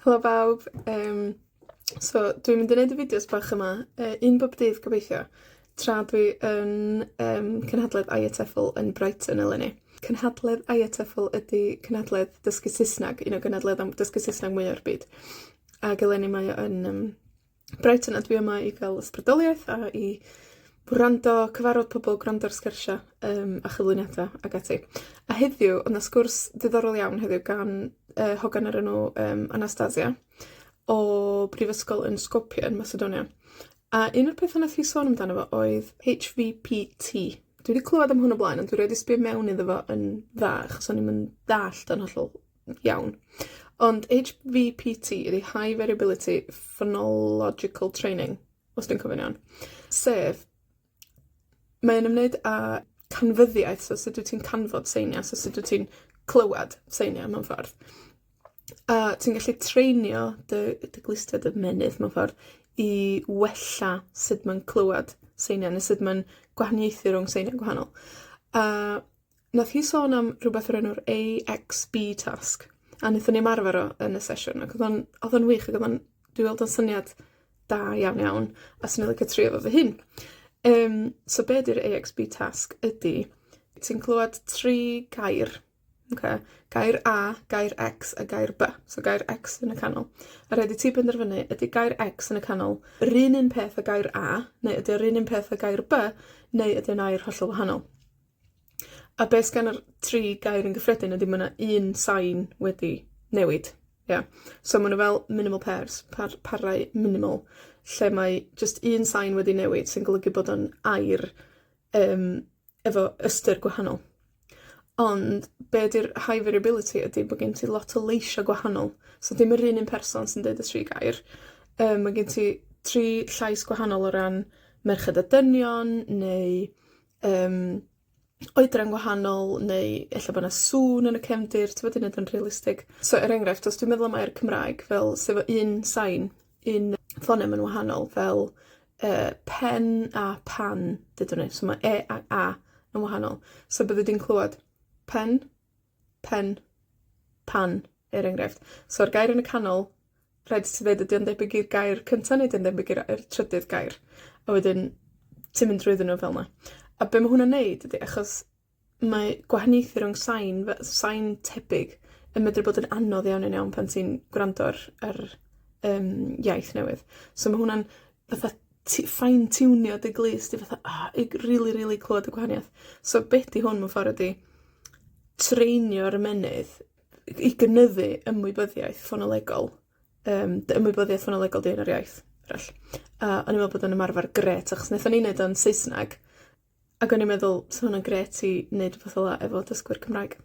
Helo bawb, yym, so dwi'n mynd i neud y fideos bach yma, yy un bob dydd gobeithio, tra dwi yn, yym, cynhadledd I A T Effl yn Brighton eleni. Cynhadledd I A T Effl ydi cynhadledd dysgu Saesnag, un o gynadledda dysgu Saesneg mwya'r byd. Ag eleni mae o yn, yym, Brighton, a dwi yma i ga'l ysbrydoliaeth a i wrando, cyfarfod pobol, gwrando ar sgyrsia, yym, a chyflwyniada ag ati. A heddiw, odd 'na sgwrs diddorol iawn heddiw gan yy hogan o'r enw, yym, Anastasia, o brifysgol yn Skopje yn Macedonia. A un o'r petha nath hi sôn amdano fo oedd Haitch Vee Pee Tee. Dwi 'di clywad am hwn o blaen, ond dwi rioed 'di sbio mewn iddo fo yn dda, achos o'n i'm yn dallt o'n hollol iawn. Ond Haitch Vee Pee Tee ydi High Variability Phonological Training, os dwi'n cofio'n iawn. Sef, mae o'n ymwneud â canfyddiaeth, so sut wyt ti'n canfod seinia, so sut wyt ti'n clywad seinia mewn ffordd. A ti'n gallu treinio dy dy glustia, dy menydd mewn ffordd, i wella sut ma'n clywad seinia, ne' sut ma'n gwahaniaethu rhwng seinia gwahanol. A Nath hi sôn am rhwbeth o'r enw'r Ay Ex Bee Task, a nethon ni ymarfer o yn y sesiwn, ac odd o'n, odd o'n wych, ag odd o'n, dwi weld o'n syniad da iawn, iawn, a 'swn i licio trio fo fy hun. Yym, so be' 'di'r Ay Ex Bee Task ydi, ti'n clwad tri gair, oce? Gair A, gair Ecs, a gair By. So gair Ecs yn y canol. A raid i ti benderfynu ydi gair Ecs yn y canol yr un un peth â gair A, neu ydi o'r un un peth â gair By, neu ydi o'n air hollol wahanol. A be' sgan yr tri gair yn gyffredin ydi ma' 'na un sain wedi newid. Ia? So ma' nw fel minimal pairs, par- parau minimal, lle mae jyst un sain wedi newid, sy'n golygu bod o'n air, yym, efo ystyr gwahanol. Ond be' 'di'r high variability ydi bo' gen ti lot o leisia' gwahanol, so dim yr un un person sy'n deud y tri gair. Yym, ma' gen ti tri llais gwahanol o ran merched a dynion, neu, yym, oedran gwahanol, neu ella bo' 'na sŵn yn y cefndir, t'mod i neud o'n realistig. So, er enghraifft, os dwi'n meddwl am air Cymraeg fel sy efo un sain, un ffonem yn wahanol, fel, yy, pen a pan, dedwn ni, so ma' e a a yn wahanol. So byddi di'n clwad pen, pen, pan, er enghraifft. So'r gair yn y canol, rhaid i ti ddeud ydi o'n debyg i'r gair cynta neu 'di o'n debyg i'r i'r trydydd gair. A wedyn ti'n mynd trwyddyn nw fel 'na. A be' ma' hwnna'n neud ydi, achos mae gwahaniaethu rhwng sain fy- sain tebyg yn medru bod yn anodd iawn, iawn, iawn pan ti'n gwrando ar ar yym iaith newydd. So ma' hwnna'n fatha ti- fine tiwnio dy glust di fatha, ah, i rili, rili clwad y gwahaniath. So be' 'di hwn mewn ffor ydi treinio'r ymennydd i gynyddu ymwybyddiaeth ffonolegol, yym, dy ymwybyddiaeth ffonolegol di yn yr iaith arall. A o'n i'n me'wl bod o'n ymarfer grêt, achos nethon ni neud o'n Saesneg, ag o'n i'n meddwl 'sa hwnna'n grêt i neud rwbath fela efo dysgwyr Cymraeg.